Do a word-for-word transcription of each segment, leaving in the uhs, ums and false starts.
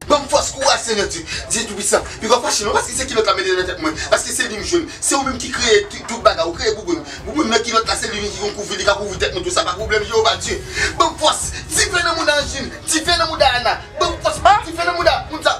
Ban m fòs, kouraj, Senyè Dye, Dye Toupisan. Piga w fache non, paske se kilòt la mete nan tèt mwen. Paske se li m jwenn. Se ou menm ki kreye tout, tout bagay. Ou kreye bouboun. Bouboun nan kilòt la, se li menm ki konn kouvri, li ka kouvri tèt nou tou. Sa pa pwoblèm, Jewova Dye. Ban m fòs. Dife nan mouda Anjin. Dife nan mouda Ana. Ban m fòs. Dife nan mouda moun sa.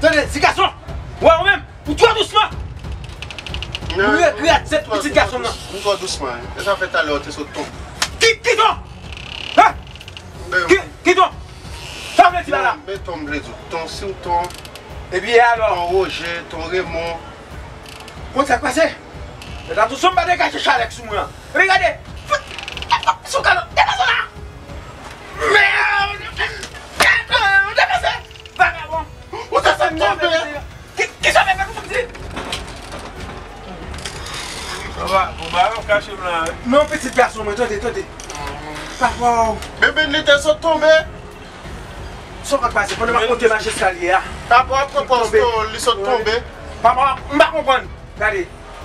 Tande, ti gason. Wè ou menm. Ou twò dousman. Ou regrèt sèt pitit gason m nan. M twò dousman. E sa fè talè w te sot tonbe. Ki, ki ton? Hein? Ki, ki ton? Sa w vle di la la? Men ton m vle di w. Ton, si w ton. Epi alò? Ton Roje, ton Remon. Konn sa k pase? Mèt Atouson pa degaje chalèk sou mwen an. Epi gade. Sou kalon. Degaje la. Mèd! Degaje. Vagabon! Ou te sot tonbe! Ki, ki sa fè pou di? Papa, bon, ba, w ap kache m la, wi. Non, pitit gason mwen, tande, tande. Papa w. Bebe, li te sot tonbe. Sa w konn pase pandan m ap monte mach eskalye a? Papa w ap pran pòz to, li sot tonbe. Papa w, m pa konprann. Gade.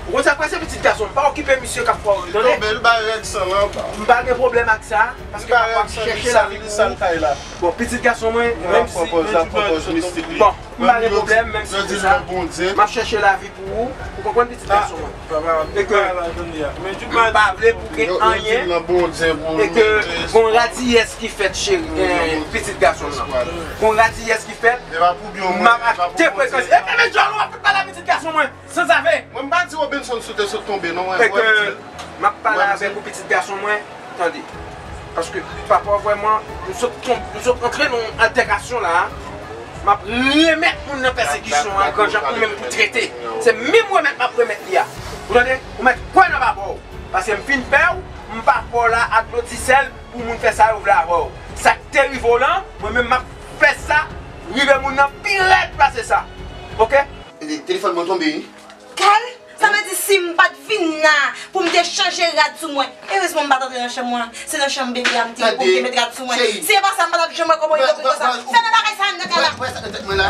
Ou konn sa k pase pitit gason m, pa okipe misye k ap fè w ri, tande? Li tonbe, li bay règ san lan. M pa gen pwoblèm ak sa, paske m ap chèche lavi pou ou. Bon, pitit gason mwen, menm si, bon, m pa gen pwoblèm, menm si se sa, m ap chèche lavi pou ou. Ou konprann, pitit gason mwen? E ke m pa vle pou gen anyen, e ke gon radiyès ki fèt, cheri, eh, pitit gason m nan. Gon radiyès ki fèt, m ap achte frekans. E, e, men djòl ou ap fout pale a pitit gason mwen. Sanzave! Mwen m pa di Robinson si w te sot tonbe non, mwen, e ke m ap pale avèk ou, pitit gason mwen, tande. Paske papa w vrèman, nou sot tonbe, nou sot antre nan yon altèkasyon la a. M ap remèt moun nan pèsekisyon an, gran jan ou menm pou trete. Se menm remèt m ap remèt li a. Ou tande? Ou mèt kwè nan papa w. Paske m fin pè w, m pa fè w la a dlo disèl pou moun fè sa yo vle avè w. Sa k te rive w lan, mwen menm m ap fè sa rive moun nan pi rèd pase sa. Oke? E, telefòn mwen tonbe, wi. Kay, sa vle di si m pa t vin la pou m te chanje rad sou mwen. Erezman m pa t antre nan chanm mwen. Se nan chanm bebe a m te ye pou m te met rad sou mwen. Si se pa sa, m pa t ap janm wè kòman w ipokrit konsa. Fèmen bagay sa a anndan kay la. Wè sa nan tèt mwen la?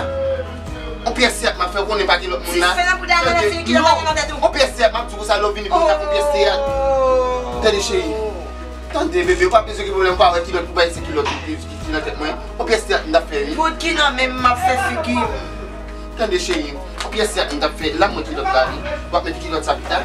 On pyès teyat m ap fè, ou konnen pa gen lòt moun la. Dife nan bouda Ana, se kilòt la gen nan tèt ou. On pyès teyat m ap di w sa, lè w vini pou m ta fè on pyès teyat. Tande cheri. Tande, bebe, ou pa bezwen gen pwoblèm, ou pa wè kilòt, ou pa wè se kilòt ki, ki, ki nan tèt mwen. On pyès tèyat m t ap fè, wi. Bout ki nan men m, m ap fè figi m. Tande, cheri, on pyès tèyat m t ap fè, la m wè kilòt la, wi. W ap mete kilòt sa pita?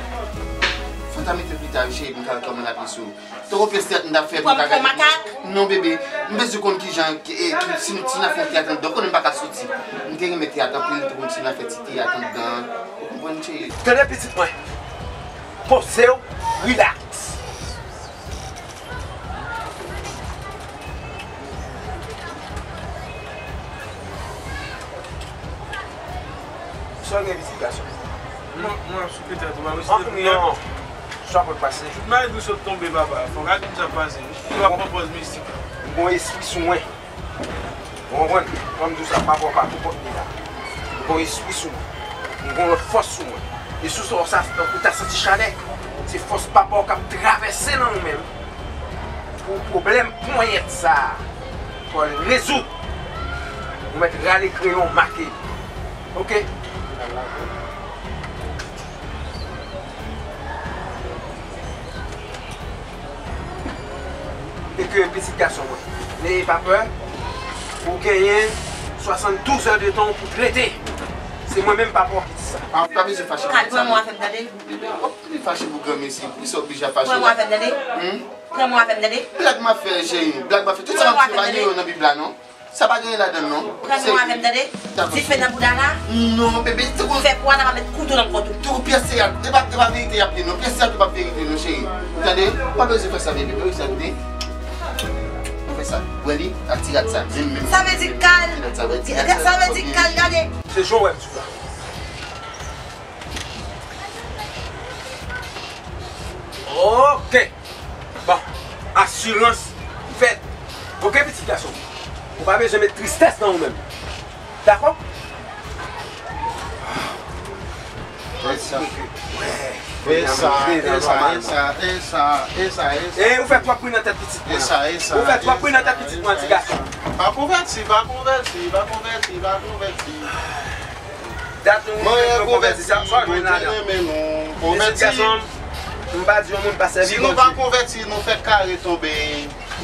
Fò w ta mete l pita, wi, cheri, pou m ka wè kòman l ap ye sou ou. Tankou on pyès tèyat m t ap fè, pou m ka gade. Pran makak? Non, bebe, m bezwen konn kijan, ki, e, ki, si, si n ap fè on tèyat anndan, ou konnen m pa ka soti. M te renmen tèyat anpil, m te konn si n ap fè ti tèyat anndan. Ou konprann, cheri? Tande, pitit mwen. Poze w, rilaks. Sa w gen pitit gason? Mwen, mwen ap souke tèt ou, pa mesye. Non. Sa w konn pase? Tout bagay dous sot tonbe, papa. Fò w ka di m sa k pase. Ou ap pran pòz mistik. Ou gon espri sou mwen. Ou konprann? Kòm di w sa, papa w pa pou kont li la. M gon espri sou mwen. M gon lòt fòs sou mwen. E sou sa w sa, ou ta santi chalè. Se fòs papa w k ap travèse nan ou menm. Pou pwoblèm ponyèt sa a, fò l rezoud. Ou mèt rale kreyon make. Oke? E ke pitit gason mwen, neye pa pè, ou genyen swasanndouz è de tan pou trete. Se mwen menm papa w ki di sa. Pa, pa bezwen fache pou sa. Kalme w avè m, tande? Bebe, w ap vin fache pou granmesi. Poukisa w oblije ap fache la? Pran mwen avè m, tande? Hmm? Pran mwen avè m, tande? Blag m ap fè, cheri. Blag m ap fè. Tout sa m ap di yo pa gen yo nan Bib la, non. Sa pa gen anyen ladan l, non. Pran mwen avè m, tande? Dife nan bouda la. Non, bebe, se pou fè pou Ana pa met kouto nan kont ou. Tou pyès teyat, e pa, e pa verite y ap li, non. Pyès teyat ou p ap verite, non, cheri. Tande? Ou pa bezwen fè sa, bebe. Ou sa, tande? Ou fè sa. Wè li, ak ti rad sa, menm, menm. Sa vle di kal. Ti rad sa, wè, ti rad sa, sa vle di kal, gade. Se jan w wè m sou la. Ok. Bon, asirans fèt. Ok, pitit gason. Ou pa bezwen met tristès nan ou menm. Dakò? E sa, e sa, e sa, e sa, e sa, e sa. E ou fè twòp bri nan tèt pitit mwen. E sa, e sa, ou fè twòp bri nan tèt pitit mwen, ti gason. Pa konvèti, pa konvèti, pa konvèti, pa konvèti. Dat nou konvèti, sa, sa jwenn ladan. Pitit gason, m pa di yon moun pa sèvi Bondye. Si nou pa konvèti, nou fè kare tonbe.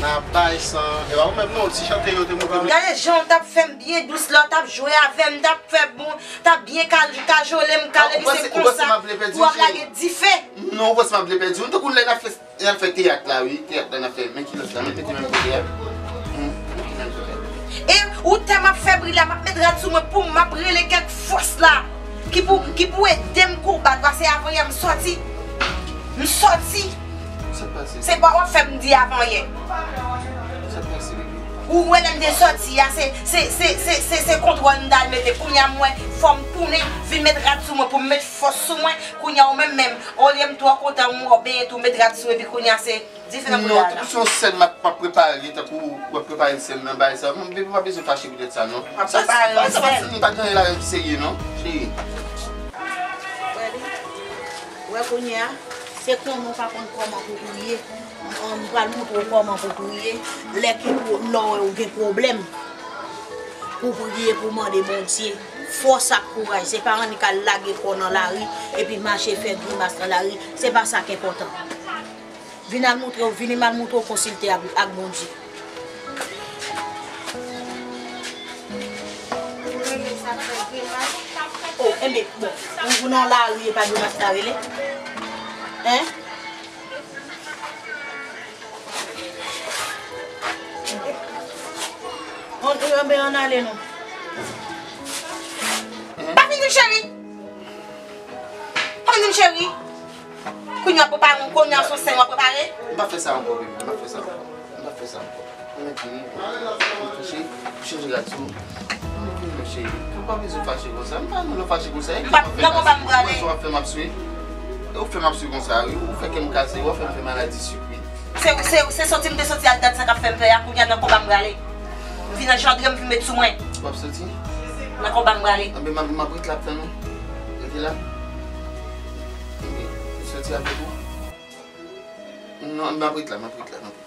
N ap bay san. E pa ou menm non, ti chante yo te montre nou. Gade jan w t ap fè m byen dous lè w t ap jwe avè m, t ap fè bon, t ap byen kaj-, kajole m, kale, epi se konsa pou w ap lage dife. Non, ou panse m ap vle pèdi w? Tankou lè n ap fè, n ap fè teyat la, wi. Teyat la n ap fè. Men kilòt la, men mete menm kote a. Hmm, mete menm kote a. E ou tèm ap fè bri la, m ap met rad sou mwen pou m, m ap rele kèk fòs la. Ki pou, ki pou ede m konbat, paske avanyè m sòti. M sòti. Sa k pase? Se pa w ap fè m di avanyè. Sa k pase, bebe? Ou wè lè m te sòti a, se, se, se, se, se, se kontwòl m t al mete. Kounye a m wè fò m tounen, vin met rad sou mwen pou m met fòs sou mwen. Kounye a ou menm menm, olye m twò kontan, m wè w benyen tou, met rad sou epi kounye a se dife nan bouda la. Non, tankou se yon sèn m ap, m ap prepare, tankou w ap prepare sèn nan, bagay sa. Bebe, pa bezwen fache poutèt sa, non. M ap prepare yon sèn. Sa, sa, sa, nou pa gen anyen ladan ki serye, non, cheri. Wè li. Wè kounye a, se konnen w pa konn kòman pou priye. M, m pral montre w kòman pou priye. Lè ke pou, lè w gen pwoblèm, pou priye, pou mande Bondye fòs ak kouraj. Se pa annik al lage kò nan lari, epi mache fè grimas nan lari. Se pa sa k enpòtan. Vin al montre w, vini m al montre w konsilte ak, ak Bondye. Ou rele sa k fè grimas? O, enben, bon, ou nan lari, e pa grimas la rele? Hen? Ann, ann, ann ale non. Pa vin di m cheri. Pa vin di m cheri. Kounye a w ap prepare, kounye a se yon sèn w ap prepare. M pa fè sa ankò, bebe. M pa fè sa ankò. M pa fè sa ankò. Mwen vini, mwen touche, mwen chanje rad sou. Mwen vini, mwen cheri. Ou pa bezwen fache konsa. M pa nan lè fache konsa. M pa nan konba m prale. Ou fè m ap swe. Ou fè m ap swe konsa, wi. Ou fè kè m kase, ou fè m fè maladi sik, wi. Se, se, se soti m te soti al dat sa k ap fè m pè a, kounye a nan konba m prale. M vin anjandre m vin met sou mwen. W ap soti? Nan konba m prale. Anben, m ap, m ap ret la ap tann ou. Rete la. Anben, m soti avèk ou. Non, m ap ret la, m ap ret la, m ap ret la.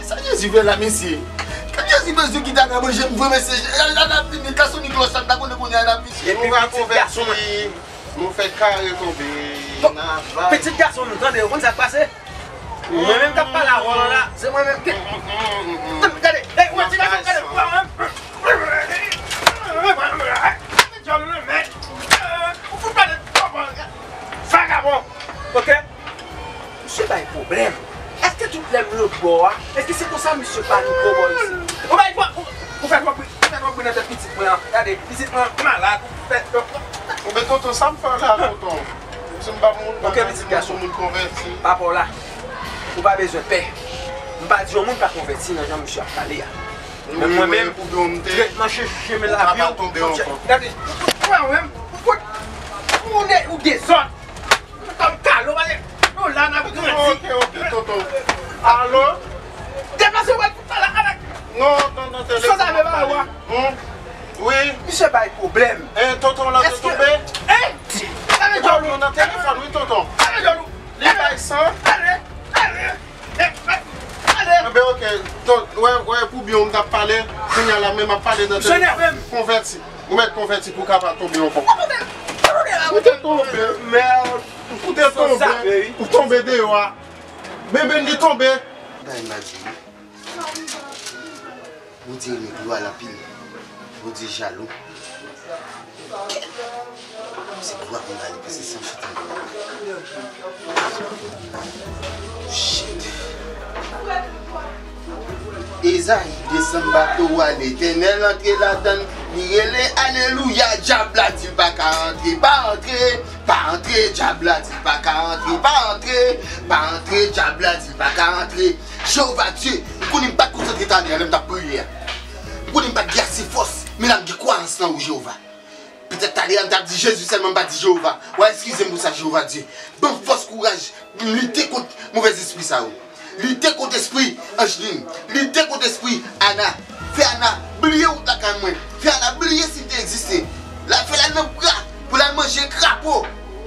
Sa Jezi fè la, mesye? Kan Jezi bezwen kite a ka manje m vre, mesye? L ap vini, ka soni klòch la, m ta konnen kounye a l ap vini. Epi pitit gason mwen. Nou fè kare tonbe. Bon, pitit gason m, tande, ou konn sa k pase? Mwen menm k ap pale avè w la, se mwen menm ki. Gade, ey, wè ti gason, gade, wè mwen. Ou fout pale vagabon, ok? Misye bay pwoblèm. Èske tout lè m lòt bò a, èske se konsa misye pale bò bò isi? Ou bay, ou, ou fè twòp bri, ou fè twòp bri nan tèt pitit mwen an. Gade, pitit mwen an malad, ou fè twòp. Oubyen tonton, sa m fè w la, tonton? Si m pa moun, ok, pitit gason, moun konvèti. Papa w la, ou pa bezwen pè. M pa di yon moun pa konvèti nan jan misye ap pale a. Men mwen menm, tretman chèche men lavi w. Gade, ou fout pran w menm, ou fout, ou de, ou dezòd. Kòm kalo, pale, nou la n ap grandi. Ok, ok, tonton. Alo? Deplase w al fout pale avèk. Non, non, non, telefòn. Sa sa vle ba ou a? Hmm? Wi. Misye bay pwoblèm. Eh, tonton lan te tonbe? Eh! Sa vle di ou nan telefòn, wi, tonton. Sa vle di ou. Li bay san. Ale, ale. Anben, ok. Wè, wè, pou byen w m t ap pale, kounye a la menm ap pale nan telefòn. Konvèti. Ou mèt konvèti pou w kapab tonbe ankò. Ou te tonbe, mèd. Ou te tonbe, ou tonbe deyò a. Bebe n te tonbe. Bagay m pa di wi. Bondye renmen glwa l anpil. Bondye jalou. Se glwa pou m ba li, pase san chita. Shit. Ezayi desann bato w ale, Letènèl antre ladann. Li rele alelouya, dyab la di l pa ka antre, pa antre, pa antre, dyab la di l pa ka antre, pa antre, pa antre, dyab la di l pa ka antre. Jewova Dye, m konnen m pa t konsantre talè a lè m t ap priye a. M konnen m pa t gen ase fòs, men la m gen kwayans nan ou, Jewova. Petèt talè a m t ap di Jezi sèlman, m pa t di Jewova. W a eskize m pou sa, Jewova Dye. Ban m fòs, kouraj pou m lite kont movèzespri sa yo. Lite kont espri Angeline. Lite kont espri Ana. Fè Ana bliye wout lakay mwen. Fè Ana bliye si m te egziste. L al fè l al nan bwa pou l al manje krapo.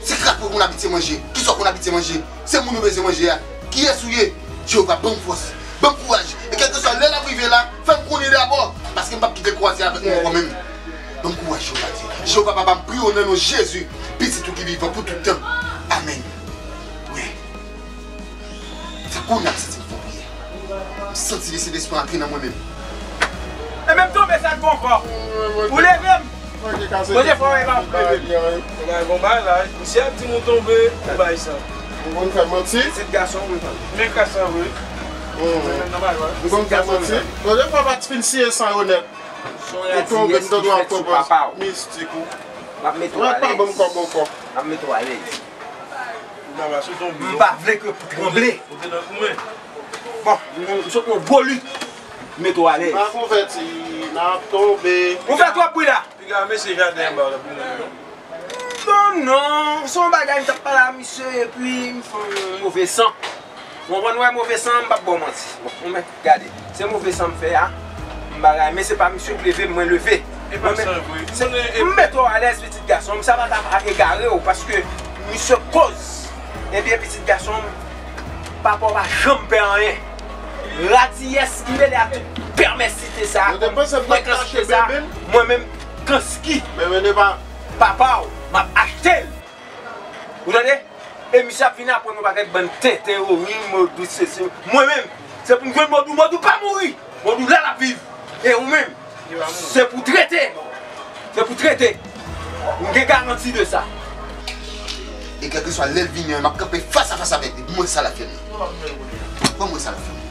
Se krapo moun abitye manje. Kisa w konn abitye manje? Se moun ou bezwen manje a. Kiyès ou ye? Jewova, ban m fòs. Ban m kouraj. E kèlkeswa lè l ap rive la, fè m konnen dabò. Paske m p ap kite l kwaze avèk mwen ankò menm. Ban m kouraj, Jewova Dye. Jewova Papa, m priye w nan non Jezi, Pitit ou ki vivan pou tout tan. Amèn. Wi. Se kounye a m santi m fè yon priyè. M santi Lespri antre nan mwen menm. E menm tonbe sa k bon kò. Ou leve m. Kote fò e pa pou leve m. Ou bay bon bagay. Misye ap di m ou tonbe, ou bay sa. Ou konn fè manti? Pitit gason m. Men kasa vre. Ou konn fè manti? Kote fò pa t fin siye san yo nèt. Ou tonbe, m tande w ap pran pòz mistik ou. M ap mete w alèz. Ou pa ban m kò bò kò. M ap mete w alèz. M pa vle ke pou tranble. Bon, m sot yon gwo lit. M mete w alèz. M pa konvèti, n ap tonbe. Ou fè twòp bri la. Piga mesye jaden anba w la pou mwen yo. Non, non, se yon bagay m t ap pale a misye epi m fè yon move san. Ou konprann, wè move san, m p ap ba w manti. Bon, ou mèt gade. Se move san m fè a, m bagay, men se pa misye k leve m, mwen leve. Mwen men, se, m mete w alèz, pitit gason m, sa pa ta egare w, paske misye koz. Ebyen, pitit gason m, papa w pa janm pè anyen. Radiyès ki mele a tout pèmèsite sa, frekans sa, mwen menm, kanski, papa w, m ap achte l. Ou tande? E misye ap vin aprann yon pakèt bann tenten, orin, modou, sesi. Mwen menm, se pou m jwenn modou, modou pa mouri. Modou la l ap viv. E ou menm, se pou trete. Se pou trete. M gen garanti de sa. E kèlkeswa lè l vini an, m ap kanpe fas a fas avèk li. Ban mwen sa l ap fè m nan. Ban mwen sa l ap fè m.